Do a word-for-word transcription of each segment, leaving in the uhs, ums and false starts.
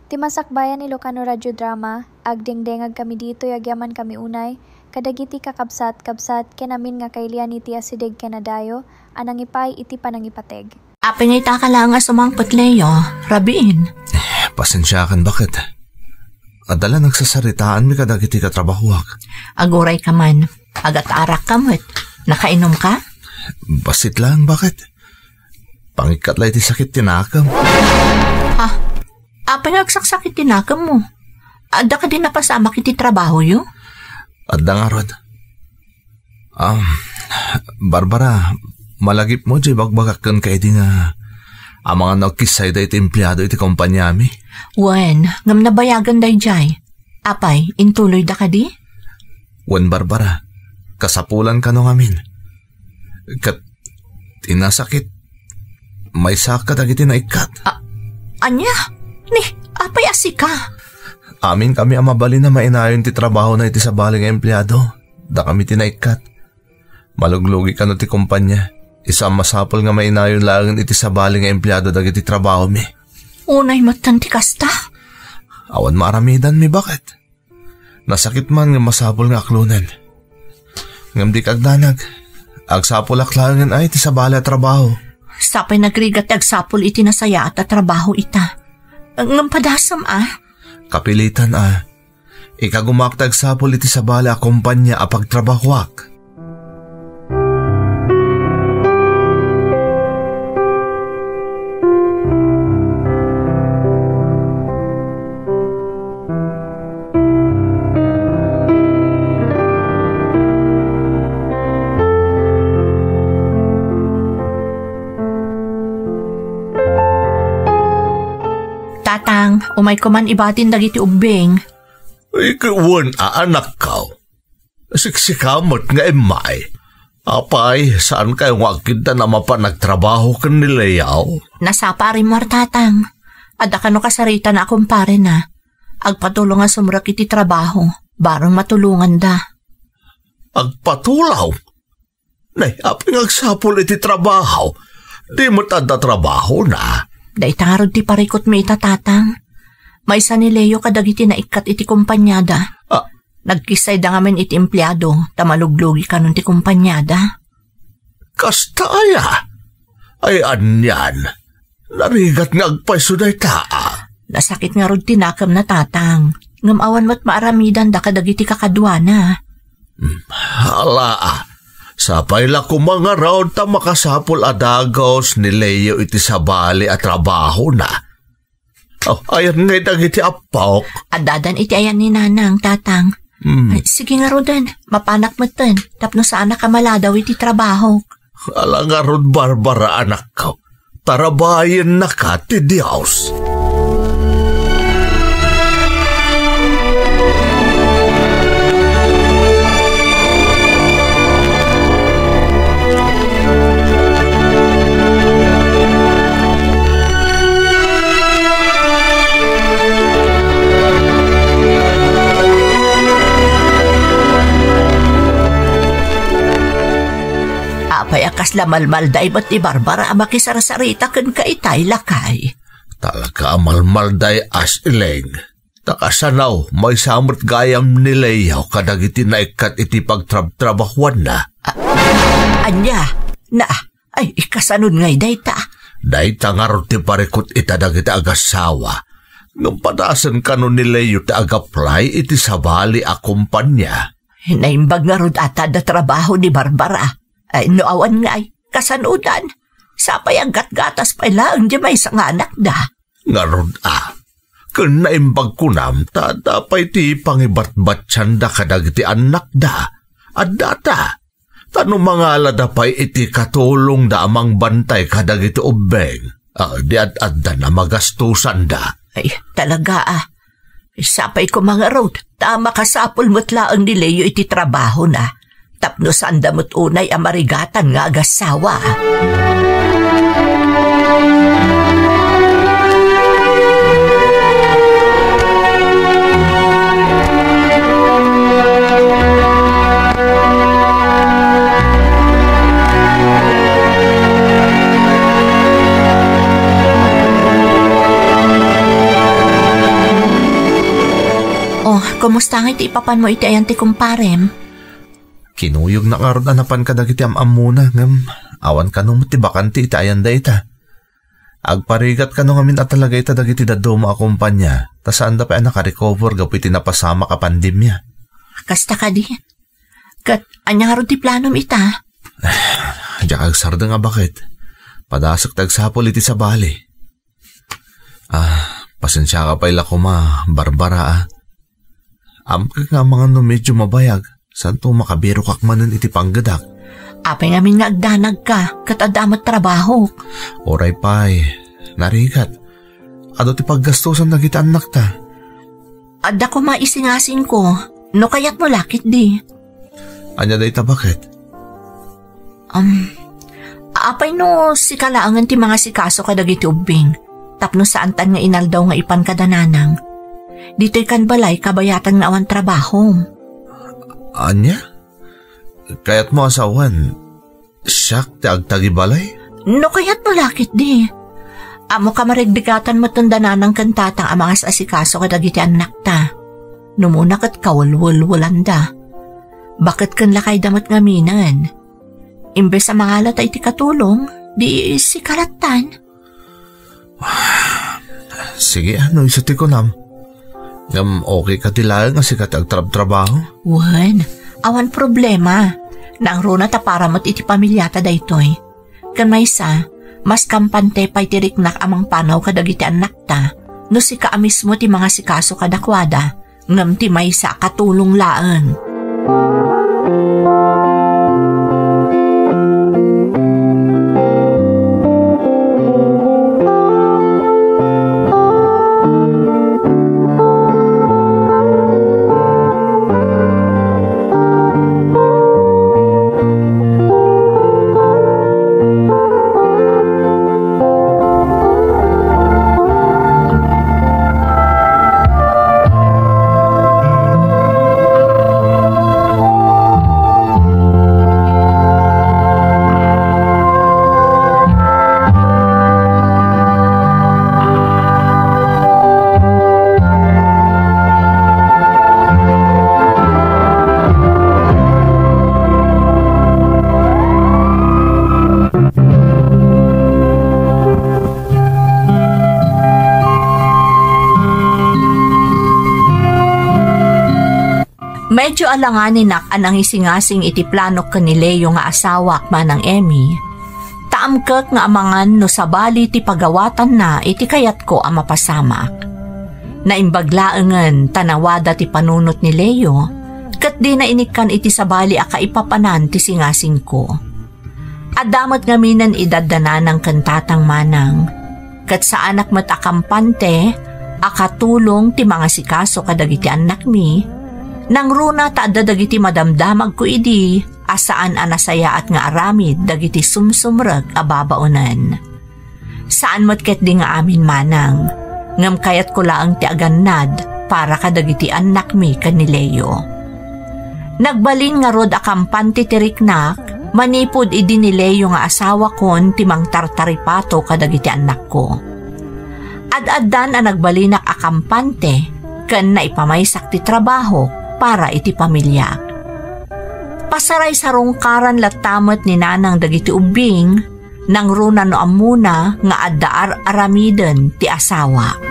Ti masakbayan Ilocano Radio Drama, agdengdengag kami ditoy agyamankami unay kadagiti kakabsat-kabsat ken amin nga kailian iti asideg ken adayo a nangipaay iti panangipateg. Apay nga ita ka laeng a sumangpet, Leo? Rabiin. Eh, pasensiakan, baket. Adda la nagsasaritaanmi kadagiti katrabahoak. Aguray ka man. Agat-arak ka met. Nakainom ka? Bassit laeng, baket. Pangikkat la iti sakit ti nakem. Ha? Apay nga agsaksakit ti nakemmo? Adda kadi napasamak iti trabahoyo? Adda ngarud. Ah, Barbara, malagipmo diay ibagbagak kenka idi nga amangan no agkissayda iti empleado iti kompaniami? Wen, ngem nabayagan daydiay. Apay, intuloyda kadi? Wen, Barbara, kasapulan kano ngamin. Ket ti nasakit, maysa kadagiti naikkat. A-, ania? Ni, apay a sika? Amin kami a mabalin a mainayon ti trabahona iti sabali nga empleado. Dakami ti naikkat. Maluglugi kano ti kompania. Isu a masapul nga mainayon laengen iti sabali nga empleado dagiti trabahomi. Unay metten ti kasta? Awan maaramidanmi, baket. Nasakit man nga masapul nga aklonen. Ngem dika agdanag, agsapulak laengen ay ti sabali a trabaho. Sapay nagrigat ti agsapul iti nasayaat a trabaho ita. Ngem padasem a? Kapilitan a. Ikagumak ti agsapul iti sabali a kompania a pagtrabahoak. Tatang, umayko man ibatin dagiti ubbing. Ay, wen a, anakko. Siksika met nga immay. Apay, saan kayo nga agkiddan a mapan nagtrabaho ken ni Leo? Nasapa a rimmuar, Tatang. Adda kano kasaritana a kumparena. Agpatulong a sumrek iti trabaho, bareng matulonganda. Agpatulong? Nay, apay nga agsapul iti trabaho? Di met adda trabahona. Dayta ngarud ti parikutmi ita, Tatang. Maysa ni Leo kadagiti naikkat iti kompaniada. Ah. Nagkissayda ngamin iti empleado ta maluglugi kanon ti kompaniada. Kasta aya? Ay, anian. Narigat nga agpayso dayta, a. Nasakit ngarud ti nakemna, Tatang. Ngem awan met maaramidanda kadagiti kakaduana. Hmm, ala, a. Sapay la koma ngarud ta makasapul a dagus ni Leo iti sabali a trabahona. Oh, ayan ngay dagiti appok. Addadan iti ayan ni Nanang, Tatang. Hmm. Ay, sige ngaruden, mapanak metten, tapno saanak a maladaw iti trabahok. Ala ngarud, Barbara, anakko. Tarabayennaka ti Dios. Apay a kasla malmalday met ni Barbara a makisarsarita kenka itay, lakay? Talaga a malmalday, as Ileng. Ta kasano, maysa met gayam ni Leo kadagiti naikkat iti pagtrabtrabahuanna. A-, ania? Na, ay, ikasanon ngay dayta? Dayta ngarud ti parikut ita dagiti agassawa. Ngem padasen kano ni Leo ti agaplay iti sabali a kompania. Naimbag ngarud a ta adda trabaho ni Barbara. Ay, no awan ngay, kasanodan? Sapay a gatgatas pay laeng di maysa nga anakda. Ngarud a, ken naimbag kunam ta adda pay ti pangibatbatianda kadagiti annakda. Addata, ta no mangalada pay iti katulongda a mangbantay kadagiti ubbing, a, di ad-addan a magastusanda. Ay, talaga, a. Sapay koma ngarud, ta makasapul met laeng ni Leo iti trabahona. Tapno saanda met unay a marigatan nga agassawa. Oh, kumusta nga iti ipapanmo iti ayan ti kumparem? Kinuyogna ngarud a napan kadagiti am-ammona, ngem awan kano met ti bakante iti ayan dayta. Agparigat kano ngamin a talaga ita dagiti dadduma a kompania, ta saanda pay a nakarecover gapu iti napasamak a pandemia. Kasta kadi? Ket ania ngarud ti planom ita? Diak agsardeng a baket. Padasek ti agsapul iti sabali. Ah, pasensiaka pay la koma, Barbara, ah. Ammok nga amangan no medyo mabayag, santo makabirokak manen iti panggedak. Apay ngamin nga agdanagka, ket adda met trabahok? Uray pay, narigat. Adu ti paggastusan dagiti annakta. Adda koma isingasingko, no kayatmo la ketdi. Ania dayta baket? Um, apay no sika laengen ti mangasikaso kadagiti ubbing, tapno saantan nga inaldaw nga ipan kada nanang? Ditoy kan balay kabayatan nga awan trabahom. Ania? Kayatmo a sawen, siak ti agtagibalay? No kayatmo la ketdi. Ammok a marigdigatan metten da nanang ken tatang a mangas-asikaso kadagiti annakta. Numona ket kawelwelwelanda. Baket ken lakayda met ngaminen. Imbes a mangalata iti katulong, di sika lattan. Sige, no isu ti kunam. Ngem okay kadi laeng a sika ti agtrabtrabaho? Wen, awan problema. Nangruna ta para met iti pamiliata daytoy. Ken maysa, mas kampante pay ti riknak a mangpanaw kadagiti annakta, no sika a mismo ti mangasikaso kadakuada, ngem ti maysa a katulong laeng. Medyo alanganinak a nangisingasing iti planok ken ni Leo nga asawak, Manang Emmy. Ta amkek nga amangan no sabali ti pagawatanna iti kayatko a mapasamak. Naimbag laengen ta nawada ti panunot ni Leo, ket dina inikkan iti sabali a kaipapanan ti singasingko. Adda met ngaminen idadda nanang ken tatang, Manang, ket saanak met a kampante a katulong ti mangasikaso kadagiti annakmi, nangruna ta adda dagiti madamdamagko idi a saan a nasayaat nga aramid dagiti sumsumrek a babaonen. Saan met ketdi nga amin, Manang, ngem kayatko laeng ti agannad para kadagiti annakmi ken ni Leo. Nagbalin ngarud a kampante ti riknak manipud idi ni Leo nga asawakon ti mangtartaripato kadagiti annakko. Ad-addan a nagbalinak a kampante ken naipamaysak ti trabahok para iti pamiliak. Pasaraysarungkaran latta met ni Nanang dagiti ubbing, nangruna no ammona nga adda ar-aramiden ti asawak.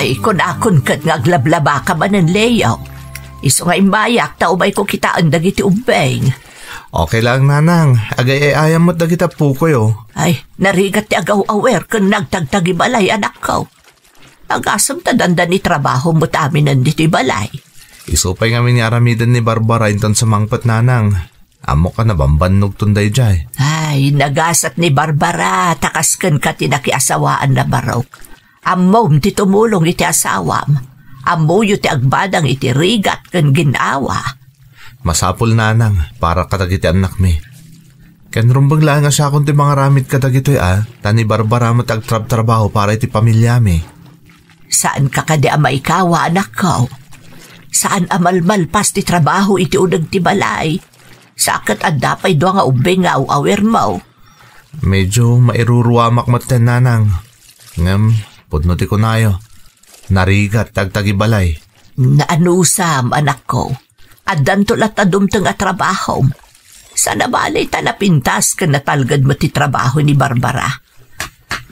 Ay, kunakon ket nga aglablabaka manen, Leo. Isu nga immayak ta umayko kitaen dagiti ubbing. Okay lang, Nanang. Agay-ayam met dagiti appokoy, oh. Ay, narigat ti agaw-awer ken nagtagtagibalay, anakko. Agasem ta dandani trabaho met aminen ditoy balay. Isu pay ngamin nga aramiden ni Barbara inton sumangpet, Nanang. Ammok a nabambannogton daydiay. Ay, nagasat ni Barbara, ta kas kenka ti nakiasawaan a barok. Ammom ti tumulong iti asawam. Ammoyo ti agbadang iti rigat ken gin-awa. Masapul, Nanang, para kadagiti annakmi. Ken rumbeng laeng a siakon ti mangaramid kadagitoy a, ta ni Barbara met agtrabtrabaho para iti pamiliami. Saanka kadi a maikawa, anakko? Saan a malmalpas ti trabaho iti uneg ti balay? Sa ket adda pay dua nga ubbing nga aw-awirmo. Medyo mairuruamak metten, nanang. Ngem, pudno ti kunayo. Narigat ti agtagibalay. Naanusam, anakko. Addanto latta dumteng a trabahom. Saan a bale ta napintas ken natalged met ti trabaho ni Barbara.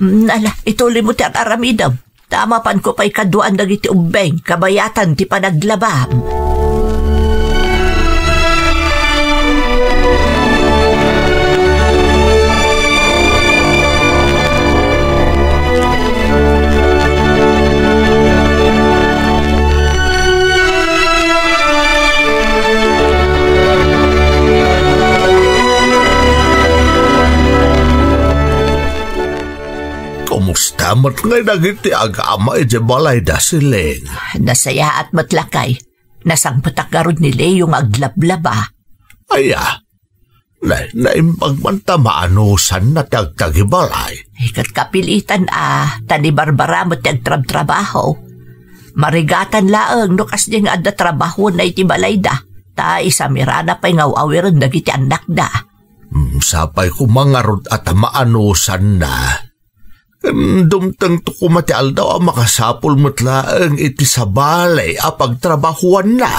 Mm, ala, ituloy mo ti ar-aramidem. Ta mapanko pay kaduaan dagiti ubbing, kabayatan ti panaglabam. Kumusta met ngay dagiti agama iti balayda, Siling? Nasayaat met, lakay. Nasangpetak ngarud ni Leo nga aglablaba. Aya, na, naimbag man ta maanusanna ti agtagibalay. Ay, ket kapilitan a, ta ni Barbara met ti agtrabtrabaho. Marigatan laeng no kasdi nga adda trabahoenna iti balayda, ta isamirana pay nga aw-awiren dagiti annakda. Mm, sapay koma ngarud a ta maanusanna. Em, dumtengto koma ti aldaw a makasapul met laeng iti sabali a pagtrabahuanna.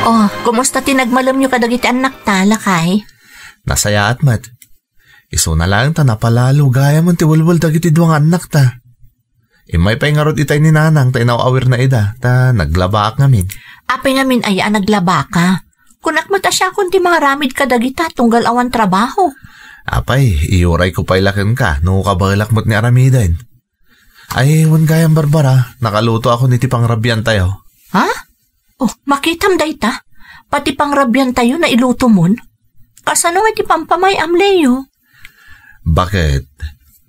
Oh, kumusta ti nagmalemyo kadagiti annakta, lakay? Nasayaat met. Isuna laeng ta napalalo gayamen ti welwel dagiti dua nga annakta. Immay pay ngarud itay ni Nanang ta inaw-awirna ida, ta naglabaak ngamin. Apay ngamin aya a naglabaka? Kunak met a siakon ti mangaramid kadagita tunggal awan trabaho. Apay, iyurayko pay la kenka no kabaelak met ni aramiden. Ay, wen gayam, Barbara, nakalutoakon iti pangrabiantayo. Ha? Oh, makitam dayta? Pati pangrabiantayo nailutomon? Kasano nga iti pampamay-am, Leo? Baket,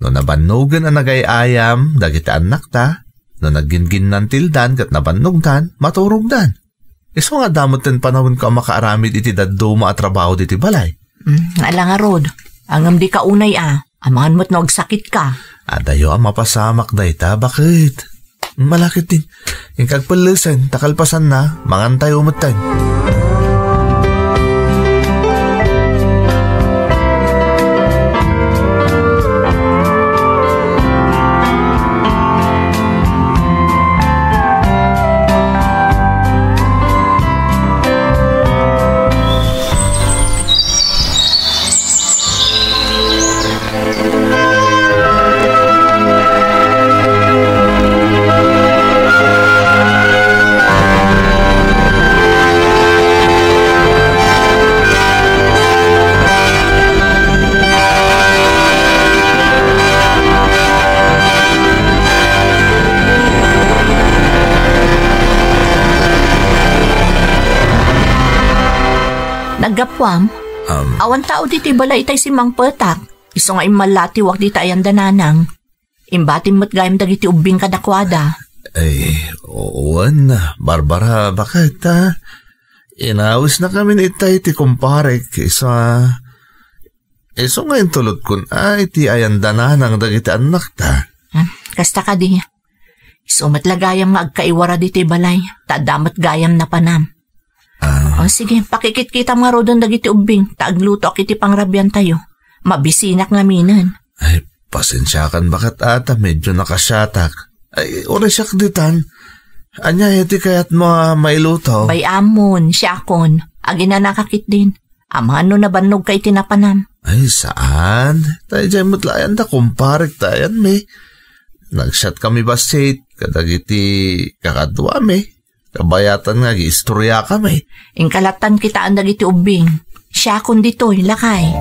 no nabannogen a nagay-ayam dagiti annakta, no nagginginnantildan ket nabannogdan, maturogdan. Isu nga adda metten panawenko a makaaramid iti dadduma a trabaho ditoy balay. Mm, ala ngarud. Ngem dika unay a. Amangan met no agsakitka. Adayo a mapasamak dayta, baket. Malakit din. Inka agpellesen, ta kalpasanna, mangantayo metten. Naggapuam? Um, Awan tao ditoy balay itay simmangpetak. Isu nga immallatiwak dita ayan da Nanang. Imbatim met gayam dagiti ubbing kadakuada. Ay, wen, Barbara, baket, a? Inawisna kamin itay ti kumparek, isu a, isu nga intulodkon a iti ayan da Nanang dagiti annakta. Hmm, kasta kadi. Isu met la gayam nga agkaiwara ditoy balay, ta adda met gayam napanam. Ah. O, sige, pakikitkitam ngaruden dagiti ubbing, ta aglutoak iti pangrabiantayo. Mabisinak ngaminen. Ay, pasensiakan baket a ta medyo nakasiatak. Ay, uray siak ditan. Ania iti kayatmo a mailuto? Bay-amon, siakon. Aginanaka ketdin. Amangan no nabannogka iti napanam. Ay, saan. Ta idiay met la ayan da kumparek ta ayanmi. Nagsiatkami bassit kadagiti kakaduami. Kabayatan nga agiistoriakami. Inka lattan kitaan dagiti ubbing. Siakon ditoy, lakay.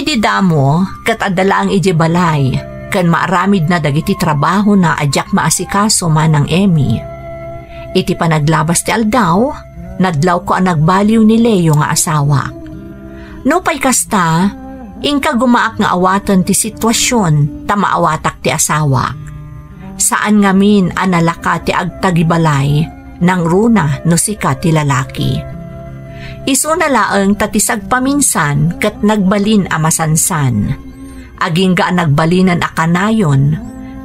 Idi damo, ket adda laeng idiay balay, ken maaramidna dagiti trabahona a diak maasikaso, Manang Emmy. Iti panaglabas ti aldaw, nadlawko a nagbaliw ni Leo nga asawak. Nupay kasta, inka gumaak nga awaten ti situasion ta maawatak ti asawak. Saan ngamin a nalaka ti agtagibalay, nangruna no sika ti lalaki. Isuna laeng ta ti sagpaminsan ket nagbalin a masansan. Agingga a nagbalinen a kanayon,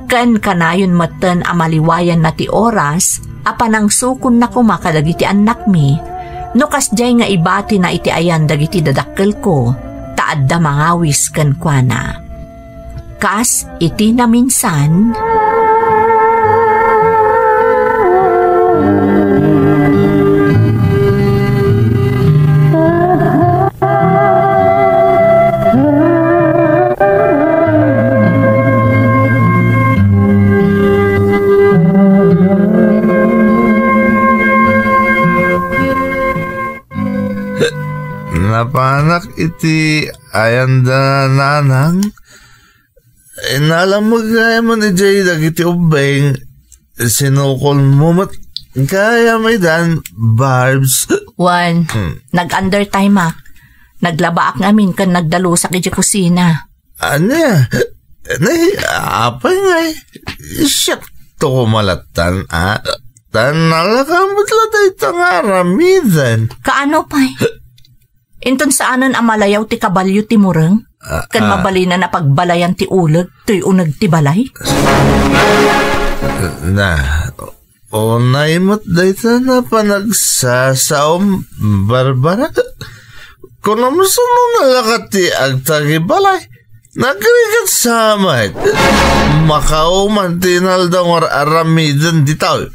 ken kanayon metten a maliwayanna ti oras a panangsukonna koma kadagiti annakmi, no kasdiay nga ibatina iti ayan dagiti dadakkelko, ta adda mangawis kenkuana. Kas iti naminsan. Napanak iti ayanda, Nanang. Inalameg gayam idiay dagiti ubbing, sinukolmo met gayam idan, Barbs. Wen, Hmm. nag-undertime ak. Naglabaak ngamin ken nagdalusak idiay kusina. Ania? Nay, apay ngay? Siak to kumalatan, a? Tan nalaka met la dayta nga aramiden. Kaano pay? Inton saanen a malayaw ti kabalio ti mureng, Ah, ken ah. mabalinen a pagbalayan ti uleg toy uneg ti balay? Na, unay met dayta na panagsasaom, Barbara. Kunam sano nalaka ti agtagibalay? Nagrigat sa met. Makauman ti inaldaw nga ar-aramiden ditoy.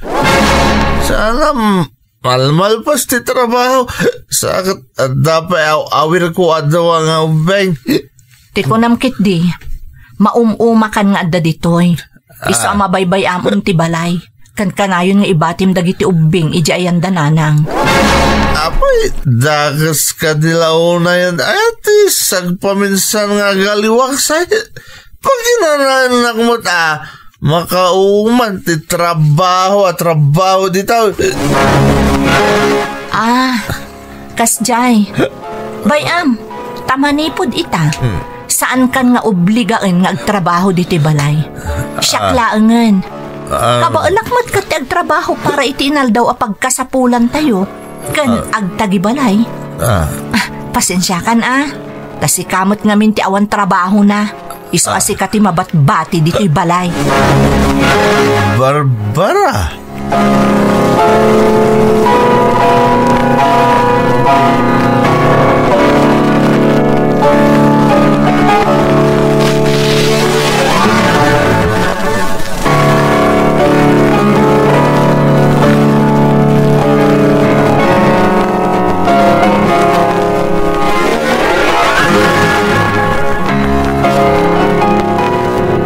Sana malmalpas ti trabaho. Sa ket adda pay aw-awirko a dua nga ubbing. Ti kunam ketdi, maum-umakan nga adda ditoy. Isu a Ah. mabaybay-amon ti balay. Ken kanayon nga ibatim dagiti ubbing idiay ayanda, Nanang. Apay, dakes kadi la unayen aya ti sagpaminsan nga agaliwaksay? Paginanaennak met a makauman ti trabaho a trabaho ditoy. Ah, kasdiay. Bay-am, ta manipud ita, Hmm. saankan nga obligaen nga agtrabaho ditoy balay. Siak Ah. laengen. Ah. Kabaelak met ket ti agtrabaho para iti inaldaw a pagkasapulantayo ken Ah. agtagibalay. Ah. Ah, pasensiakan a. Ta sika met ngamin ti awan trabahona. Isu a Ah. sika ti mabatbati ditoy balay. Barbara!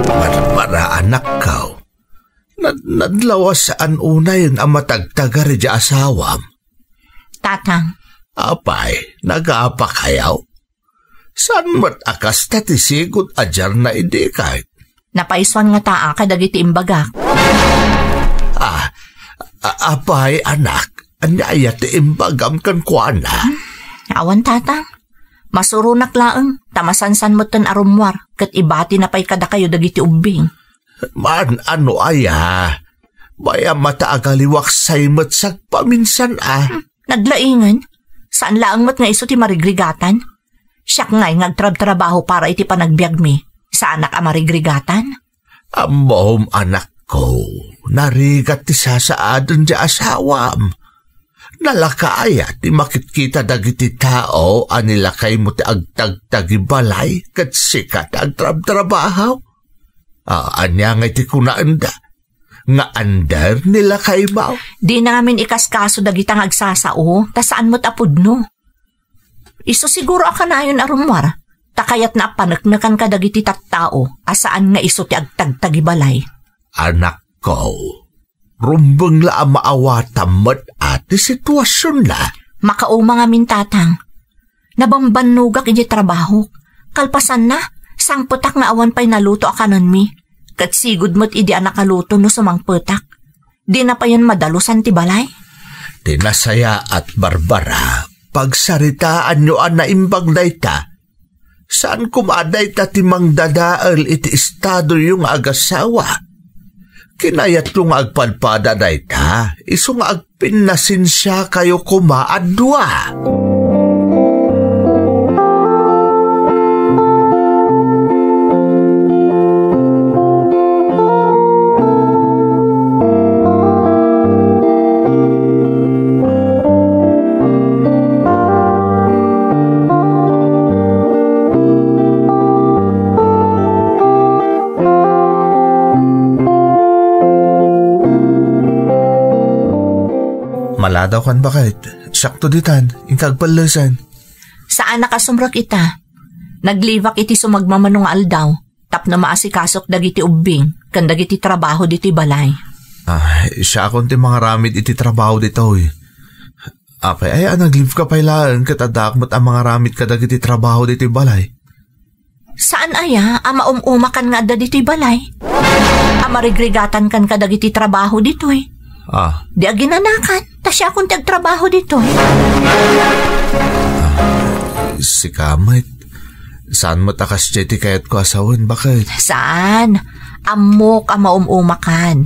Barbara, anakko. Nad-, nadlaw a saan unayen a matagtagar idiay asawam. Tatang. Apay, nagapakayaw? Saan met a kasta ti sigud a diarna idi kay? Napaisuan ngata a kadagiti imbagak. Ah, a-, apay, anak, ania aya ti imbagam kenkuana? Hmm, awan, Tatang. Masuronak laeng, ta masansan metten a rummuar, ket ibatina pay kadakayo dagiti ubbing. Maan-ano aya? Bay-am a ta agaliwaksay met sagpaminsan a. Hmm, naglaingen. Saan laeng met nga isu ti marigrigatan. Siak ngay nga agtrabtrabaho para iti panagbiagmi. Saanak a marigrigatan. Ammom, anakko, narigat ti sasaaden ti asawam. Nalaka aya ti makitkita dagiti tao a nilakaymo ti agtagtagibalay ket sika ti agtrabtrabaho? Ah, ania ngay ti kunaenda? Nga under ni lakaymo? Dina ngamin ikaskaso dagita nga agsasao, ta saan met a pudno. Isu siguro a kanayon a rummuar, ta kayatna a paneknekan kadagiti tattao a saan nga isu ti agtagtagibalay. Anakko, rumbeng la a maawatam met a ti situasionna. Makauma ngamin, Tatang. Nabambannogak idiay trabahok, Kalpasanna, sangpetak nga awan pay naluto a kanenmi. Ket sigud met idi a nakaluto no sumangpetak. Dina payen madalusan ti balay? Ti nasayaat, Barbara, pagsaritaanyo a naimbag dayta. Saan koma a dayta ti mangdadael iti estadoyo nga agasawa. Kinayatyo nga agpadpada dayta, isu nga agpinnasensiakayo koma a dua. Maladaw kan baket. Sakto ditan, inka agpallesen. Saanak a sumrek ita. Naglibak iti sumagmamano nga aldaw, tapno maasikasok dagiti ubbing ken dagiti trabaho ditoy balay. Ah, siakon ti mangaramid iti trabaho ditoy. Apay aya a nag-leave ka pay laeng ket addaak met a mangaramid kadagiti trabaho ditoy balay? Saan aya a maum-umakan nga adda ditoy balay? A marigrigatankan kadagiti trabaho ditoy? Ah. Di aginanakan, ta siakon ti agtrabaho ditoy. Ah, sika met. Saan met a kasdiay ti kayatko a sawen, baket? Saan? Ammok a maum-umakan.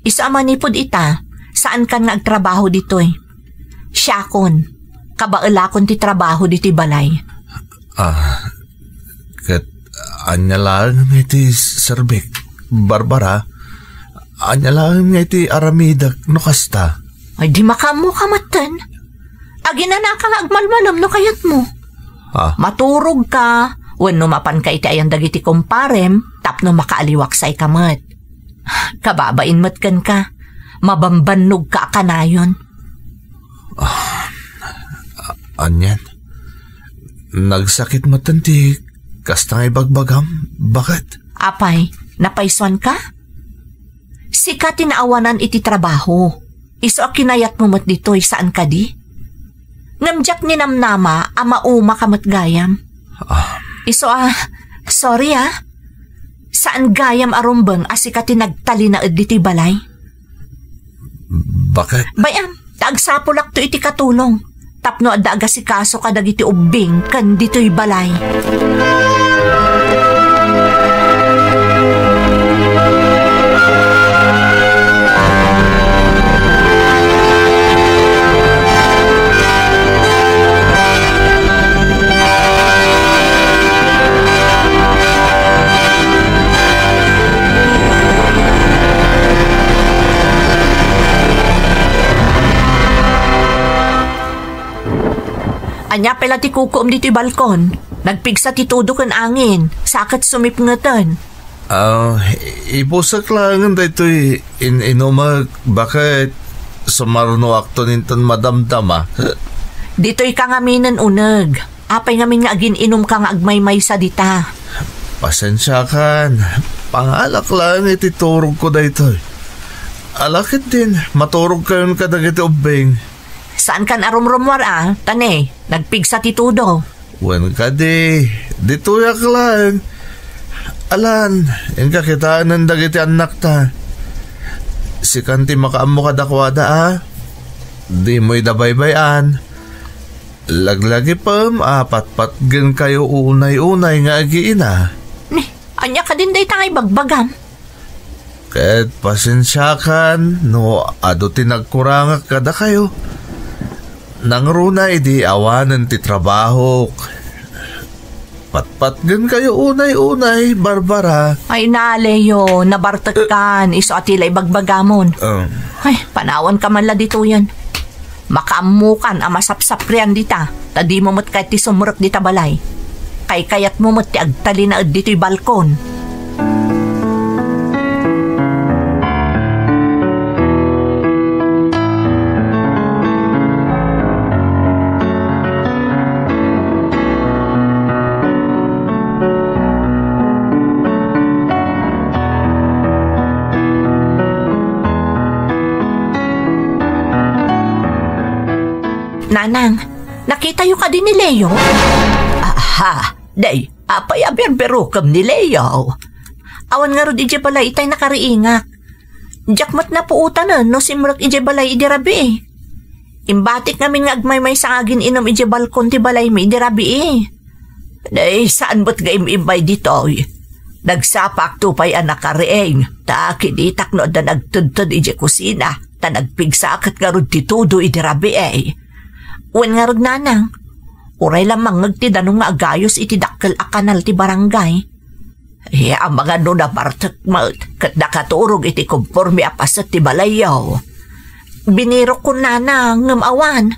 Isu a manipud ita, saankan nga agtrabaho ditoy. Siakon, kabaelakon ti trabaho ditoy balay. Ah, ket ania laeng iti serbik, Barbara? Ania laeng iti aramidek no kasta? Ay, di makaammo ka metten. Aginanaka nga agmalmalem no kayatmo. Ah. Maturog ka, wenno mapan ka iti ayan dagiti kumparem, tapno makaaliwaksay ka met. Kababain met kenka, mabambannog ka a kanayon. Ah, anian? Nagsakit metten ti kasta nga ibagbagam, baket? Apay, napaysuan ka? Sika ti naawanan iti trabaho. Isu a kinayatmo met ditoy, saan kadi? Ngem diak ninamnama a mauma ka met gayam. Ah. Isu a, sorry ah. Saan gayam a rumbeng a sika ti nagtalinaed ditoy balay? Baket? Bay-am, ta agsapulakto iti katulong tapno adda agasikaso kadagiti ubbing ken ditoy balay. Ania pay la ti kukuem ditoy balkon? Nagpigsa ti tudo ken angin, sa ket sumipngeten. Ah, ipusek laengen daytoy in-inumek, baket sumarnoakton inton madamdama. Ditoy ka ngaminen uneg. Apay ngamin nga agin-inum ka nga agmaymaysa dita? Pasensiakan. Pangalak laeng iti turogko daytoy. Ala ketdin, maturogkayon kadagiti ubbing. Saankan a rumrumuar a, ta ne, nagpigsa ti tudo. Wen kadi, ditoyak laeng. Alan, inka kitaenen dagiti annakta. Sikan ti makaammo kadakuada a. Dimo ida baybay-an. Laglagipem a patpatgenkayo unay-unay nga agiina. Ni, ania kadin dayta nga ibagbagam? Ket pasensiakan no adu ti nagkurangak kadakayo. Nangruna idi awanen ti trabahok. Patpatgenkayo unay-unay, Barbara. Ay na, Leo, nabartekkan, isu a ti la ibagbagamon. Um. Ay, panawanka man la ditoyen. Makaammokan a masapsaprian dita, ta dimo met kayat ti sumrek dita balay. Kaykayatmo met ti agtalinaed ditoy balkon. Nanang, nakitayo kadi ni Leo? Aha, day, Apay a berberukem ni Leo? Awan ngarud idiay balay itay nakariingak. Diak met napuotanen no simrek idiay balay idi rabii. Imbatik ngamin nga agmaymaysa nga agin-inum idiay balkon ti balaymi idi rabii. Nay, saan met nga im-immay ditoy? Nagsapakto pay a nakariing, ta kinitak no adda nagtedted idiay kusina, ta nagpigsa ket ngarud ti todo idi rabii. Wen ngarud, nanang, uray la mangngeg ti danum nga agayos iti dakkel a kanal ti barangay. Amangan no nabartek met ket nakaturog iti komporme a paset ti balayyo. Binirok kunana ngem awan.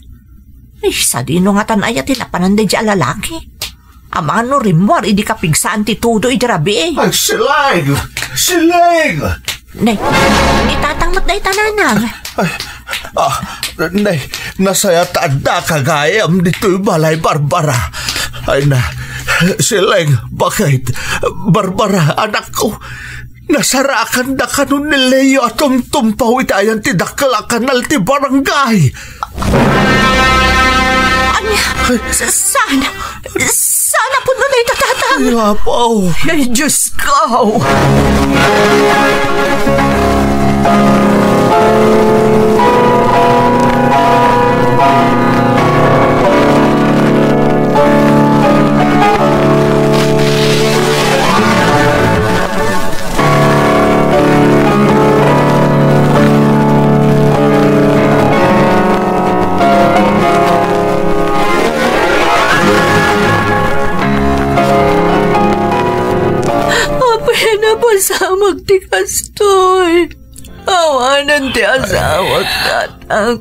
Ay, sadino ngatan aya ti napanan daydi a lalaki? Amangan no rimmuar idi kapigsaan ti todo idi rabii. Ay, Sileng! Sileng! Nay, ni tatang met dayta, nanang. Ay, ah, nay, nasayaat ta addaka gayam ditoy balay, Barbara. Ay na, Sileng, bakit? Barbara, anakko, nasarakan da kano ni Leo a tumtumpaw iti ayan ti dakkel a kanal ti barangay. Ania? Sa-, saan? Saan a pudno dayta, tatang? Ay, apo. Ay, Diyos ko! Apay a napasamak ti kastoy? Awanen ti asawak, tatang.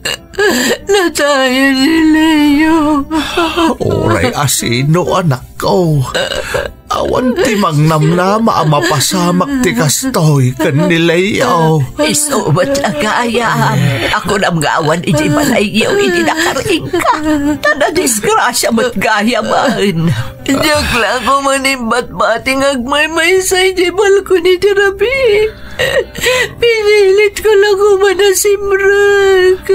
Natayen ni Leo. Uray a sino, anakko. Awan ti mangnamnama a mapasamak ti kastoy ken ni Leo. Isu met la gayam. Kunam nga awan iti balayyo idi nakariingka. Ta nadisgrasia met gayamen. Diak la koma imbatbati nga agmaymaysa iti balkon idi rabii. Pinilitko la koma a simrek.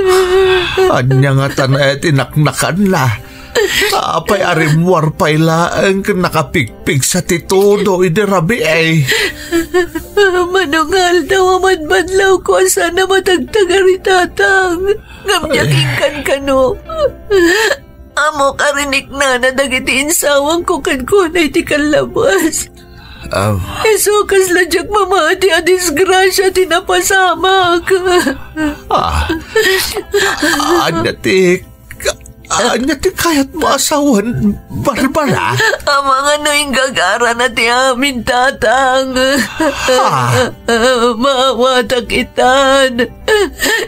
Ania ngatan aya ti naknakanna? Apay a rimmuar pay laeng ken nakapigpigsa ti todo idi rabii? Mano nga aldaw a madmadlawko a saan a matagtagari, tatang. Ngem diak inkankano. Ammok a riniknana dagiti insawangko kenkuana iti kallabas. Ah. Isu kasla diak mamati a disgrasia ti napasamak. Ah. Ania ti, ania ti kayatmo a sawen, Barbara? Amangan no inggagarana ti amin, tatang. Ah. Maawatak itan.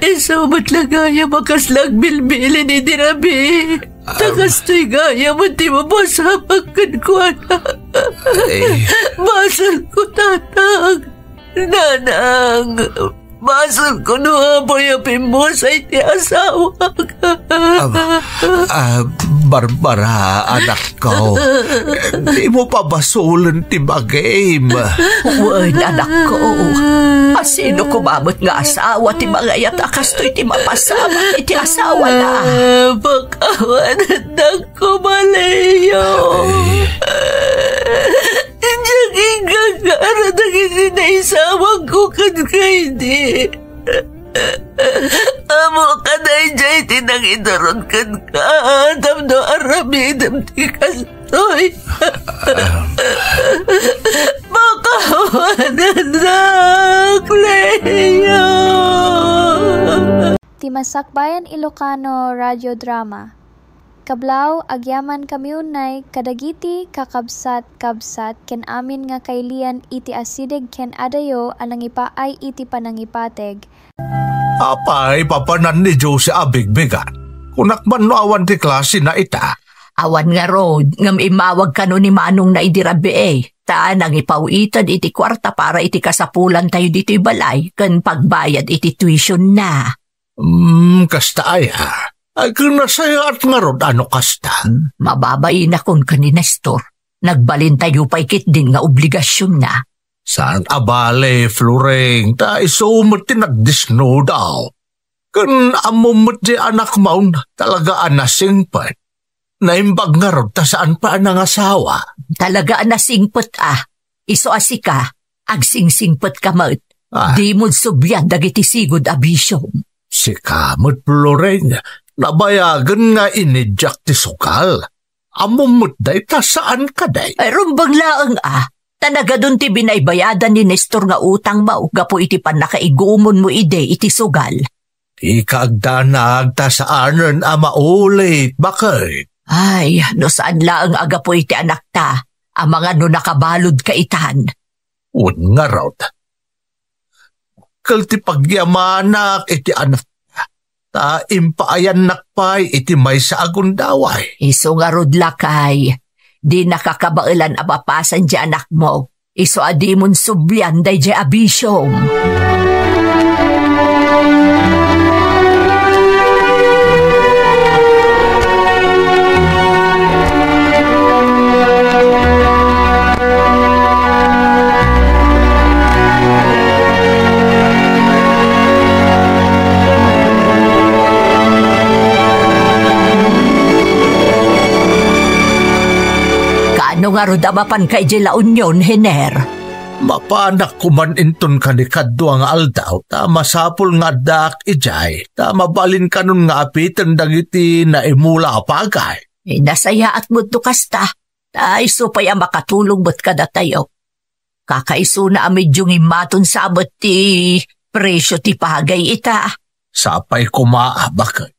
Isu met la gayam a kasla agbilbilin idi rabii. Ta kastoy gayam ti mapasamak kenkuana. Ay. Basolko, tatang. Nanang, basolko no apay a pimmusay ti asawak. Ah, ah, Barbara, anakko, dimo pabasolen ti bagim. Wen, anakko, a sino koma met nga asawa ti mangayat a kastoy ti mapasamak iti asawana? Ah, pakawanendak koma, Leo. Ay. Diak inggagarana dagiti naisawangko kenka idi. Ammok a daydiay ti nangiturod kenka tapno aramidem ti kastoy. Pakawanendak, Leo. Ti Masakbayan Ilocano Radio Drama. Kablaw, agyamankami unay kadagiti kakabsat-kabsat ken amin nga kailian iti asideg ken adayo a nangipaay iti panangipateg. Apay, papanan ni Jose a bigbigat? Kunak man no awan ti klasena ita? Awan ngarud, ngem immawag kano ni manongna idi rabii, ta nangipaw-ited iti kuarta para iti kasapulantayo ditoy balay ken pagbayad iti tuition na. Hmm, kasta aya? Ay, ken nasayaat ngarud a no kasta? Hmm, mababainak ken ni Nestor. Nagbalintayo pay ketdin nga obligasionna. Saan a bale, Floring, ta isu met ti nagdisnudaw. Ken ammom met diay anakmon, talaga a nasingpet. Naimbag ngarud ta saan pay a nangasawa. Talaga a nasingpet a. Isu a sika, agsingsingpet ka met. Ah. Dimon sublian dagiti sigud a bisiom. Sika met, Floreng, nabayagen nga inidiak ti sugal. Ammom met dayta, saan kadi? Ay, rumbeng laeng a. Ta nagadun ti binaybayadan ni Nestor nga utangmo gapu iti pannakaigumonmo idi iti sugal. Dika agdanag ta saanen a maulit, baket. Ay, no saan laeng a gapu iti anakta, amangan no nakabaludka itan. Wen ngarud, dakkel ti pagyamanak iti anakta, ta impaayannak pay iti maysa a gundaway. Isu ngarud, lakay, dinaka kabaelan a mapasan ti anakmo. Isu a dimon sublian daydiay a bisiom. Kaano ngarud a mapanka idiay La Union, Hiner? Mapanak koman inton kanikadua nga aldaw, ta masapul nga addaak idiay, ta mabalinkanon nga apiten dagiti naimula a pagay. Eh, nasayaat met no kasta, ta isu pay a makatulong met kadatayo. Kakaisuna a medyo ngimmaton sa met ti presyo ti pagay ita. Sapay koma, baket.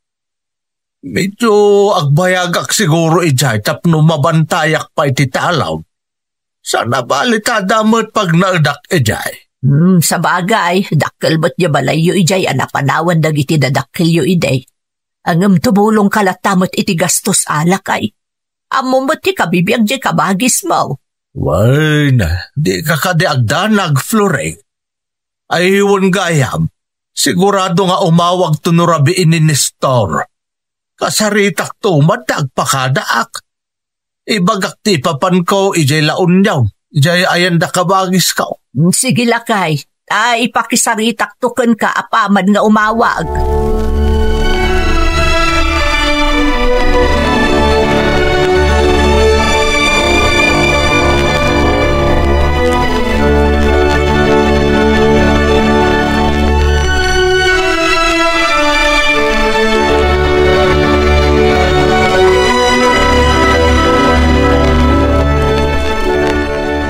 Medyo agbayagak siguro idiay tapno mabantayak pay ti talaw. Saan a bali ta adda met pagnaedak idiay. Hmm, sabagay, dakkel met diay balayyo idiay a napanawan dagiti dadakkelyo idi. Ngem tumulongka latta met iti gastos, lakay. Ammom met ti kabibiag diay kabagismo. Wen, dika kadi agdanag, Floreng. Ay, wen gayam, sigurado nga umawagto no rabii ni Nestor. Kasaritakto met ta agpakadaak. Ibagak ti ipapanko idiay La Union, idiay ayan da kabagisko. Sige, lakay. Ta ipakisaritakto kenka apaman nga umawag.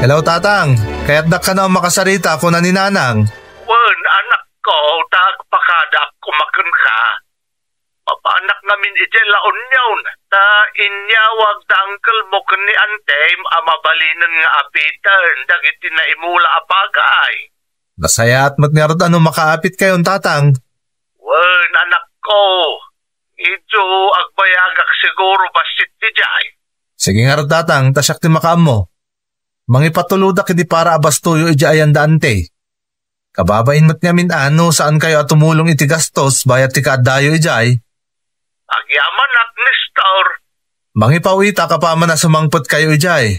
Hello, Tatang. Kayatdak kano a makasarita, kuna ni Nanang. Wen, anakko, ta agpakadaak koma kenka. Mapanak ngamin idiay La Union, ta inyawag da uncle mo ken ni antem a mabalinen nga apiten dagiti naimula a pagay. Nasayaat met ngarud a no makaapitkayon, Tatang. Wen, anakko, medyo agbayagak siguro bassit idiay. Sige ngarud, Tatang, ta siak ti makaammo. Mangipatulodak idi para a bastoyo idiay ayan da ante. Kababain met ngamin a no saankayo a tumulong iti gastos bayat ti kaaddayo idiay. Agyamanak, Nestor. Mangipaw-itak apaman a sumangpetkayo idiay.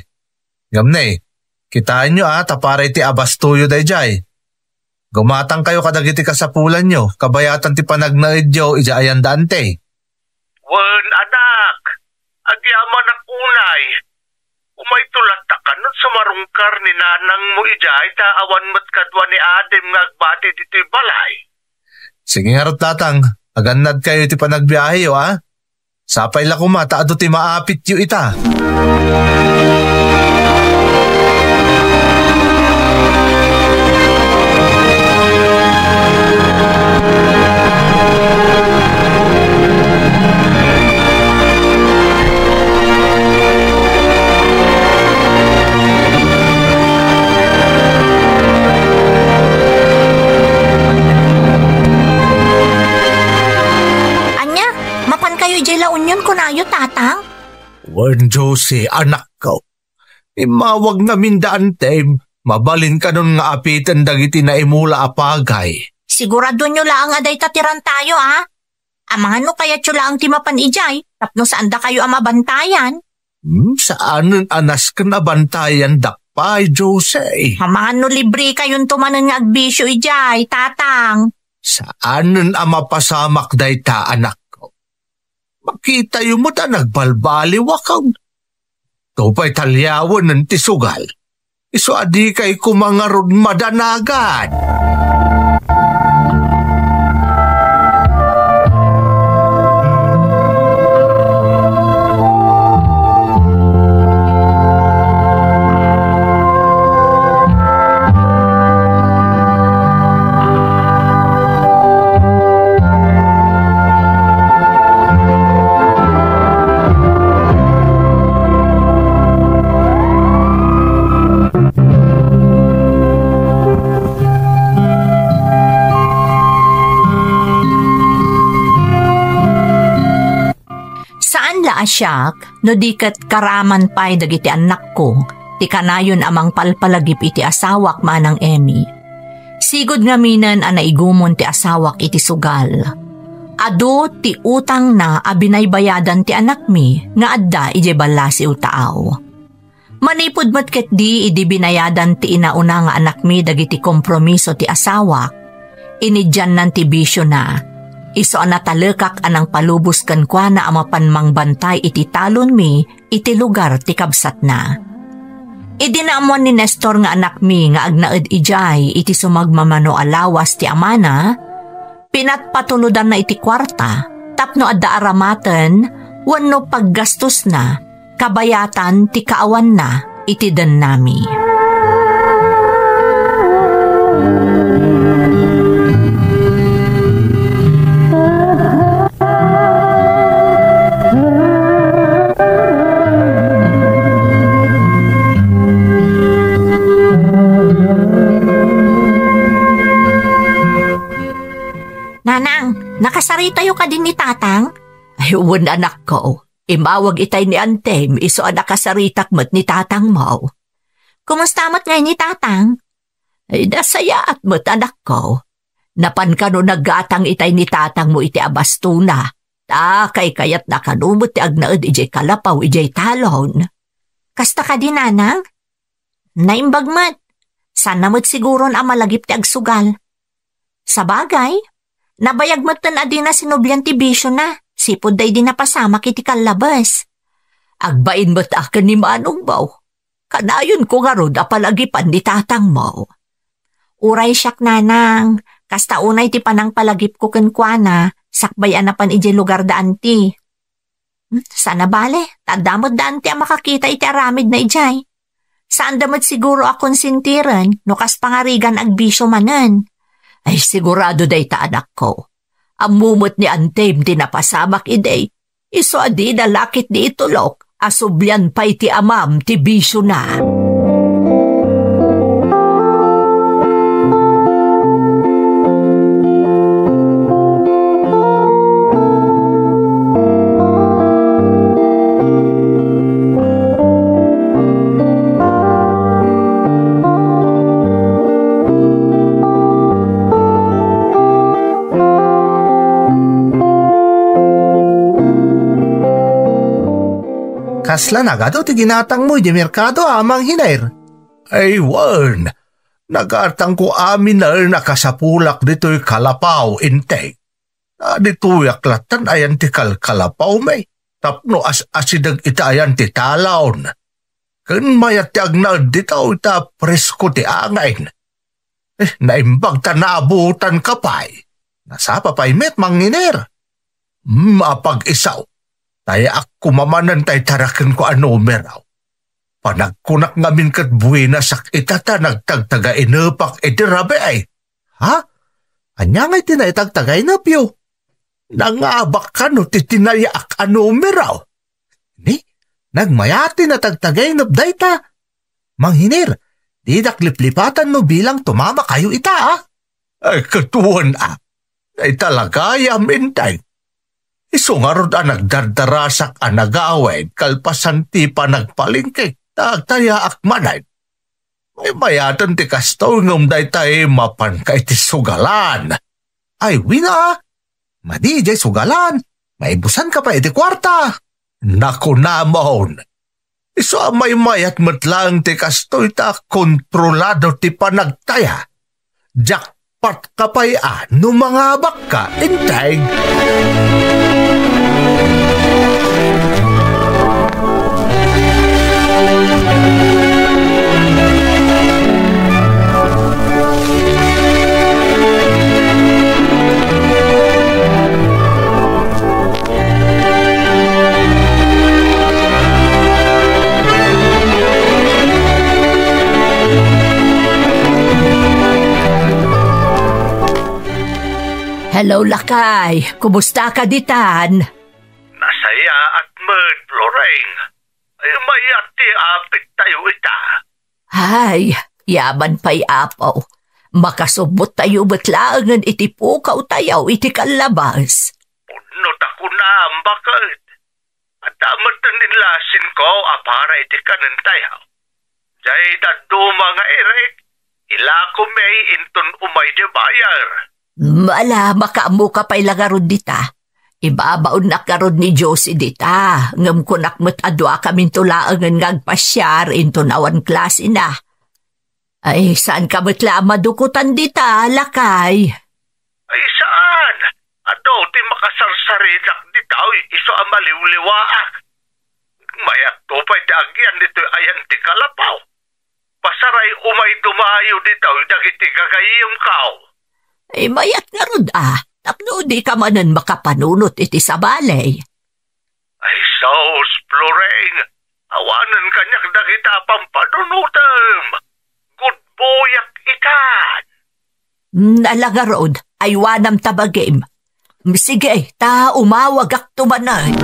Ngem ne, kitaenyo a ta para iti abastoyo daydiay. Gumatangkayo kadagiti kasapulanyo kabayatan ti panagnaedyo idiay ayan da ante. Wen, anak, agyamanak unay. Umayto latta kanon sumarungkar ni nanangmo idiay ta awan met kadua ni adim nga agbati ditoy balay. Sige ngarud, Tatang, agannadkayo iti panagbiaheyo, a? Sapay la koma ta adu ti maapityo ita. Ania, mapankayo idiay La Union, kunayo, Tatang? Wen, Josie, anakko. Immawag ngamin da antem, mabalinkanon nga apiten dagiti naimula a pagay. Siguradoenyo laeng a dayta ti rantayo, a? Amangan no kayatyo laeng ti mapan idiay, tapno saandakayo a mabantayan. Hmm, saanen a nasken a bantayandak pay, Josie. Amangan no librekayonto manen nga agbisio idiay, Tatang. Saanen a mapasamak dayta, anakko. Makitayo met a nagbalbaliwak. Adu pay ta liawen ti sugal. Isu a dikay koma ngarud madanagan. Saan la a siak, no di ket karaman pay dagiti annakko ti kanayon a mangpalpalagip iti asawak, Manang Emmy. Sigud ngaminen a naigumon ti asawak iti sugal. Adu ti utangna a binaybayadan ti anakmi nga adda idiay ballasiw taaw. Manipud met ketdi idi binayadan ti inauna nga anakmi dagiti kompromiso ti asawak, inidiannan ti bisiona. Isu a natalekak a nangpalubos kenkuana a mapan mangbantay iti talonmi iti lugar ti kabsatna. Idi naammuan ni Nestor nga anakmi nga agnaed idiay iti sumagmamano a lawas ti amana, pinatpatulodanna iti kuarta tapno adda aramaten wenno paggastosna kabayatan ti kaawanna iti dennami. Nanang, nakasaritayo kadi ni Tatang? Ay, wen, anakko. Immawag itay ni Antem, isu a nakasaritak met ni Tatangmo. Kumusta met ngay ni Tatang? Ay, nasayaat met, anakko. Napan kano naggatang itay ni Tatangmo iti abastona. Ta kaykayatna kano met ti agnaed idiay kalapaw idiay talon. Kasta kadi, Nanang? Naimbag met. Saanna met siguron a malagip ti agsugal. Sabagay, nabayag metten a dina sinublian ti bisiona, sipud daydi napasamak iti kallabes. Agbain met a ken ni manongmo. Kanayonko ngarud a palagipan ni Tatangmo. Uray siak, Nanang, kasta unay ti panangpalagipko kenkuana, sakbay a napan idiay lugar da Anti. Hmm, saan a bale, ta adda met da Anti a makakita iti aramidna idiay. Saanda met siguro a konsentiren no kas pangarigan agbisio manen. Ay, sigurado dayta, anakko. Ammo met ni Antem ti napasamak idi. Isu a dina la ketdi itulok a sublian pay ti amam ti bisiona. Kasla nagadu ti ginatangmo idiay merkado, Amang Hiner? Ay, wen. Nagatangko aminen a kasapulak ditoy kalapaw, intek. Ta ditoyak lattan ayan ti kalkalapawmi, tapno as-asideg ita ayan ti talon. Ken mayat ti agnaed dita ita presko ti angin. Eh, naimbag ta naabutanka pay. Nasapa pay met, Mang Hiner. Hmm, apag-isaw. Tayaak koma manen tay tarakenko a numero. Panagkunak ngamin ket buenasak ita ta nagtagtagainepak iti rabii. Ha? Ania ngay ti naitagtagainepyo? Nangabak kano ti tinayaak a numero? Ni, nagmayat ti natagtagainep dayta. Mang Hiner, didak liplipatan no bilang tumama kayo ita, a? Ay, ket wen a. Dayta la gayam, intek. Isu ngarud a nagdardarasak a nagawid kalpasan ti panagpalengkek ta agtayaak manen. Maymayaten ti kastoy ngem daytay mapanka iti sugalan. Ay, wen a. Madi idiay sugalan. Maibusanka pay iti kuarta. Nakunamon. Isu a maymayat met laeng ti kastoy ta kontrolado ti panagtaya. Diak Patpat ka pay a no mangabakka, integ. Hello, lakay. Kumusta ka ditan? Nasayaat met, Floreng. Ay, mayat ti apit tayo ita. Ay, yaman pay, Apo. Makasubot tayo met laengen iti pukaw tayo iti kallabas. Pudno ta kunam, baket. Adda metten ni Lasinko a para iti kanen tayo. Jay dadduma nga irik, ilako mi inton umay ti bayar. Mala, makaammo ka pay la ngarud dita. Ibabaonnak ngarud ni Josie dita, ngem kunak met a duakaminto laengen nga agpasiar inton awan klasena. Ay, saan ka met la a madukotan dita, lakay? Ay, saan? Adu ti makasarsarinak dita, isu a maliwliwaak. Mayatto pay ti agyan ditoy ayan ti kalapaw. Pasaray umay dumayo dita dagiti gagayyemko. Ay, mayat ngarud a, tapno dika manen makapanunot iti sabali. Ay, sus, Floreng, awanen kaniak dagita pampanunotem. Gudboyak itan. Nala ngarud, aywanam ta bagim. Sige, ta umawagakto manen.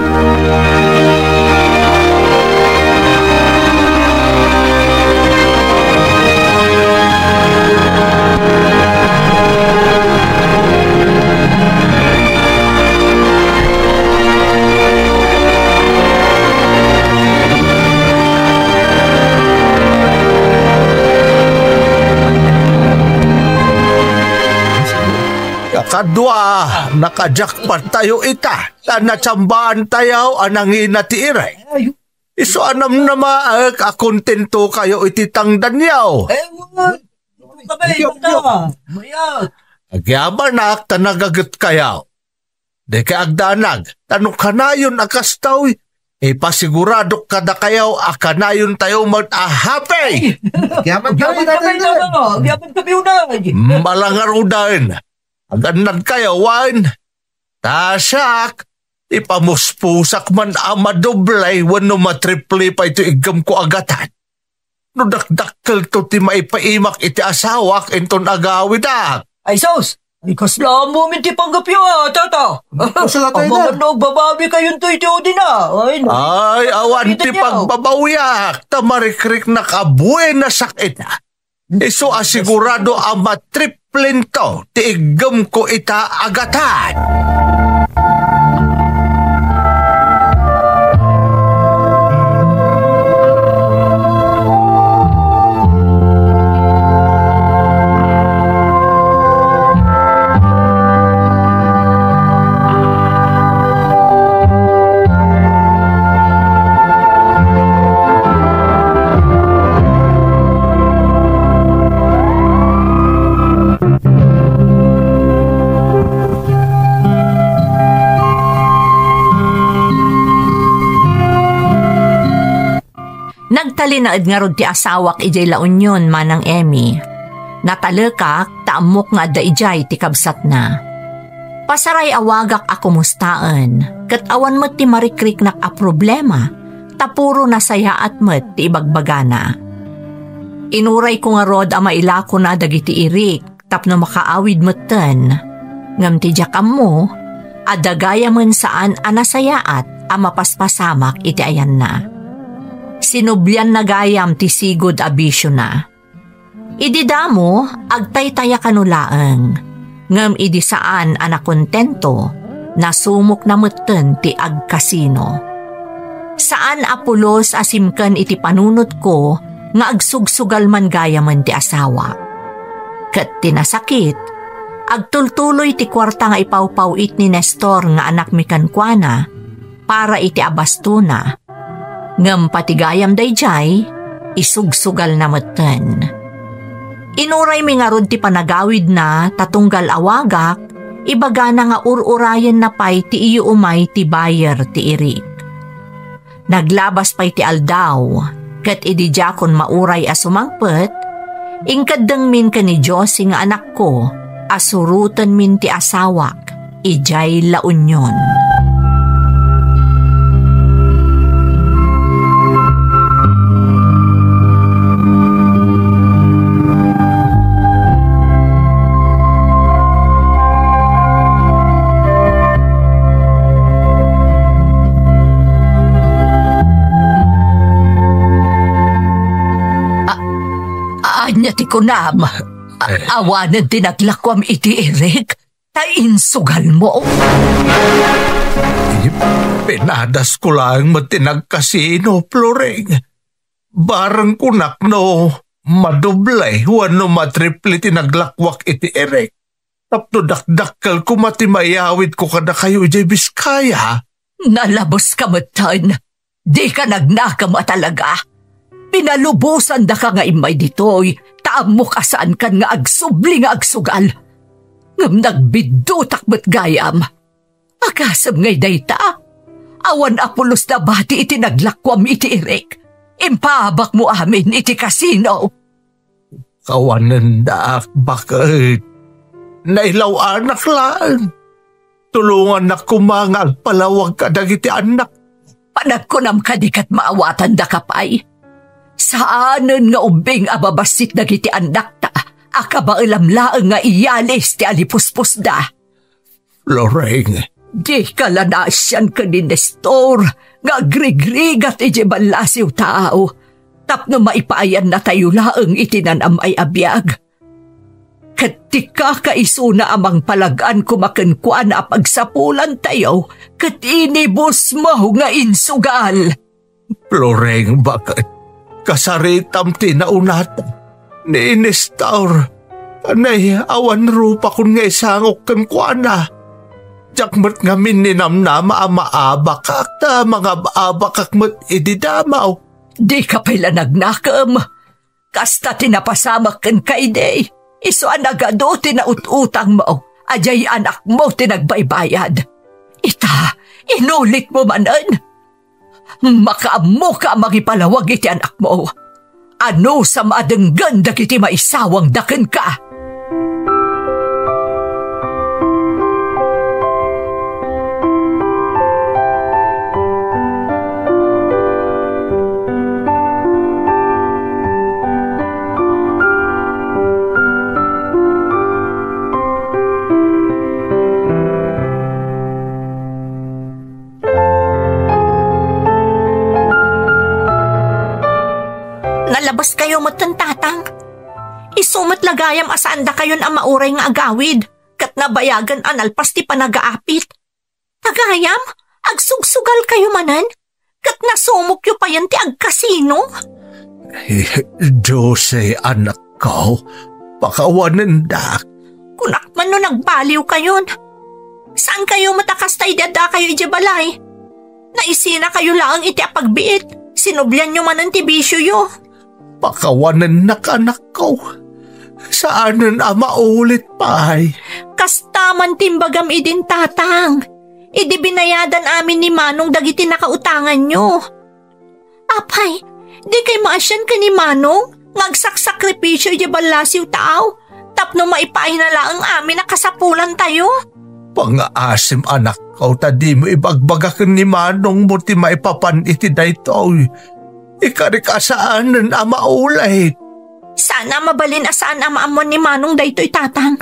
Kadua, nakajakpat tayo ita, ta natsambaan tayo a nangina ti irik. Isu a namnamaek a kontento kayo iti tangdanyo. Eh, wa. Ito ka ba, ito ka. Mayat. Agyamanak ta nagaget kayo. Dika agdanag, ta no kanayon a kastoy, ipasiguradok kadakayo a kanayon tayo met a happy. Agyaman kami, Agyaman kami, Tatay Dad. Tatay Dad. Agyaman kami, Unay. Malangarudan. Agannad kayo, wen? Ta siak, ipamuspusak man a madoble wenno matriple pay ti iggemko a gatad. No dakdakkelto ti maipaimak iti asawak inton agawidak. Ay, sus! Ay, kasla ammomin ti panggepyo, a, tata. Kasla tayo na. Amangan no agbabawi kayonto iti udina. Ay, no. Ay, awan ti pagbabawiak, ta marikriknak a buenasak ita. Isu a sigurado a matriplento ti iggemko ita a gatad. Nagtalinaed ngarud ti asawak idiay La Union, Manang Emmy. Natalekak ta ammok nga adda idiay ti kabsatna. Pasaray-awagak a kumustaen, ket awan met ti marikriknak a problema, ta puro nasayaat met ti ibagbagana. Inurayko ngarud a mailakona dagiti irik tapno makaawid metten. Ngem ti diak ammo, adda gayamen saan a nasayaat a mapaspasamak iti ayanna. Sinublianna gayam ti sigud a bisiona. Idi damo, agtaytaya kano laeng. Ngem idi saan a nakontento, nasumokna metten ti agkasino. Saan a pulos a simken iti panunotko nga agsugsugal man gayamen ti asawa. Ket ti nasakit, agtultuloy ti kuarta nga ipawpaw-it ni Nestor nga anakmi kenkuana para iti abastona. Ngem pati gayam daydiay, isugsugalna metten. Inuraymi ngarud ti panagawidna ta tunggal awagak, ibagana nga ur-urayenna pay ti iyo umay ti buyer ti Eric. Naglabas pay ti aldaw, ket idi diakon mauray a sumangpet, inkeddengmin ken ni Josie nga anakko a surotenmin ti asawak idiay La Union. A-, ania ti kunam? A-, Eh. Awanen ti naglakuam iti Eric? Ta insugalmo? Pinadasko laeng met ti nagkasino, Floring. Bareng kunak no madoble wenno matriple ti naglakuak iti Eric. Tapno dakdakkel koma ti mayawidko kadakayo idiay Biskaya. Nalabuska metten. Dika nagnakem a talaga. Pinalubosandaka nga immay ditoy, ta ammok a saankan nga agsubli nga agsugal. Ngem nagbiddutak met gayam. Agasem ngay dayta? Awan a pulos nabati iti naglakuam iti Eric. Impaabakmo amin iti kasino. Kawanendak, baket. Nailaw-anak laeng. Tulongannak koma nga agpalawag kadagiti annak. Panagkunam kadi ket maawatandaka pay? Saanen nga ubbing a babassit dagiti annakta a kabaelam laeng nga iyalis ti alipuspusda. Loreng. Dika la naasian ken ni Nestor nga agrigrigat idiay ballasiw taaw tapno maipaayannatayo laeng iti nanam-ay a biag. Ket ti kakaisuna a mangpalag-an koma kenkuana a pagsapulantayo ket inibusmo nga insugal. Floreng, baket kasaritam ti naunata ni Nestor. Kanay, awan rupakon nga isangok kenkuana. Diak met ngamin ninamnama a maabakak ta mangab-abakak met idi damaw. Dika pay la nagnakem. Kasta ti napasamak kenka idi, isu a nagadu ti naut-utangmo, a diay anakmo ti nagbaybayad. Ita, inulitmo manen. Makaammoka a mangipalawag iti anakmo. Anusam a denggen dagiti maisawangda kenka. Nalabaskayo metten, Tatang. Isu met la gayam a saandakayon a mauray nga agawid, ket nabayagen a nalpas ti panagaapit. Ta gayam, agsugsugalkayo manen, ket nasumokyo payen ti agkasino? Eh, Jose, anakko, pakawanendak. Kunak man no nagbaliwkayon. Saankayo met a kasta idi addakayo idiay balay? Naisinakayo laeng iti apagbiit. Sinublianyo manen ti bisioyo. Pakawanennak, anakko. Saanen a maulit pay. Kasta man ti imbagam idin, Tatang. Idi binayadan amin ni Manong dagiti nakautanganyo. Apay, dikay maasian ken ni Manong nga agsaksakripisio idiay ballasiw taaw tapno maipaayna laeng amin a kasapulantayo? Pangaasim, anakko, ta dimo ibagbaga ken ni Manongmo ti maipapan iti daytoy. Ikarik a saanen a maulit. Saan a mabalin a saan a maammuan ni Manong daytoy, Tatang.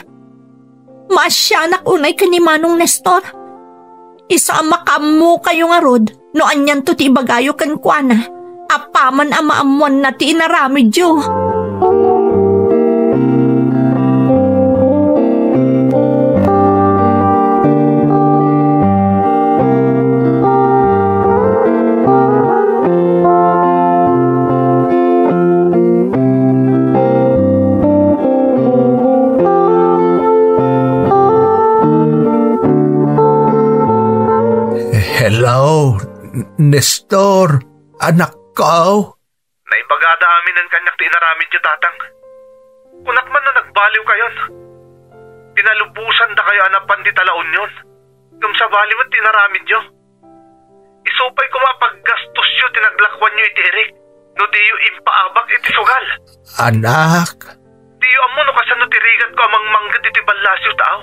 Maasianak unay ken ni Manong Nestor. Isu a makaammokayo ngarud no anianto ti ibagayo kenkuana, apaman a maammuanna ti inaramidyo. Hello, N-, Nestor, anakko. Naibagada aminen kaniak ti inaramidyo, Tatang. Kunak man no nagbaliwkayon. Pinalubosandakayo a napan dita La Union. Ngem sabali met ti inaramidyo. Isu pay koma a paggastosyo ti naglakuanyo iti Eric no diyo impaabak iti sugal. Anak. Diyo ammo no kasano ti rigatko a mangmangged iti ballasiw taaw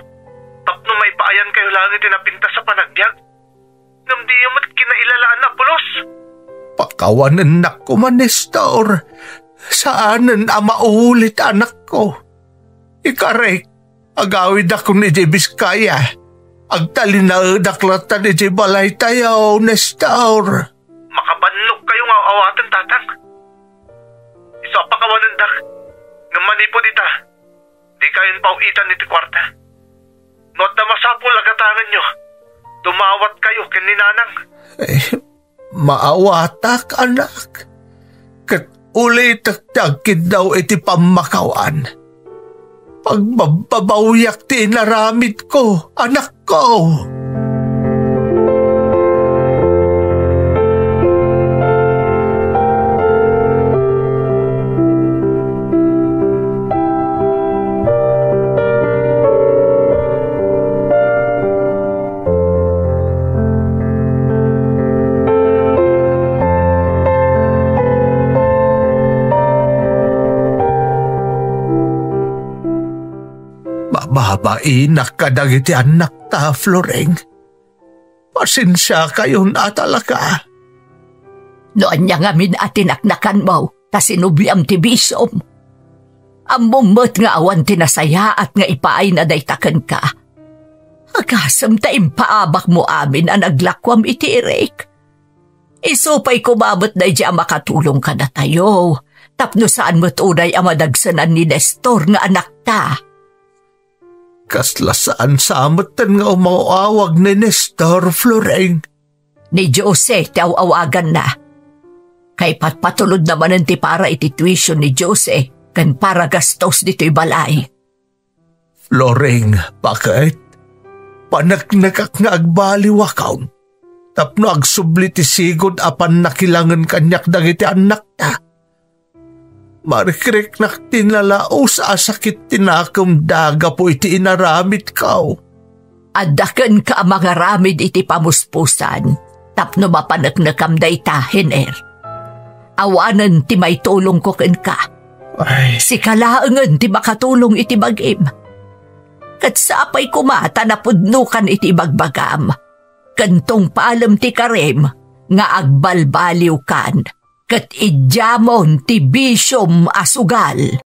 tapno maipaayankayo laeng iti napintas a panagbiag. Ngem diyo met kinailalaan a pulos. Pakawanennak koma, Nestor. Saanen a maulit, anakko. Ikarek, agawidakon idiay Biskaya. Agtalinaedak latta idiay balaytayo, Nestor. Makabannogkayo nga aw-awaten, Tatang. Isu a pakawanendak. Ngem manipud ita, dikayon paw-itan iti kuarta. No adda masapul a gatangenyo, dumawatkayo ken ni Nanang. Eh, maawatak, anak. Ket ulitek ti agkiddaw iti pammakawan. Pagbabbabawiak ti inaramidko, anakko. Mababainak kadagiti annakta, Floreng. Pasensiakayon a talaga. No ania ngamin a tinaknakanmo ta sinubliam ti bisiom, ammom met nga awan ti nasayaat nga ipaayna dayta kenka. Agasem ta impaabakmo amin a naglakuam iti Eric. Isu pay koma met daydi a makatulong kadatayo, tapno saan met unay a madagsenan ni Nestor nga anakta. Kasla saan sa metten nga umaw-awag ni Nestor, Floreng. Ni Jose ti aw-awaganna. Kaipatpatulodna manen ti para iti tuition ni Jose ken para gastos ditoy balay. Floreng, baket? Paneknekak nga agbaliwakon tapno agsubli ti sigud a pannakilangen kaniak dagiti annakta. Marikriknak ti nalaus a sakit ti nakemda gapu iti inaramidko. Adda kenka a mangaramid iti pamuspusan tapno mapaneknekam dayta, Hiner. Awanen ti maitulongko kenka. Ay. Sika laengen ti makatulong iti bagim. Ket sapay koma ta napudnokan iti ibagbagam. Ken tungpalem ti karim nga agbalbaliwkan. Ket idiamon ti bisiom a sugal.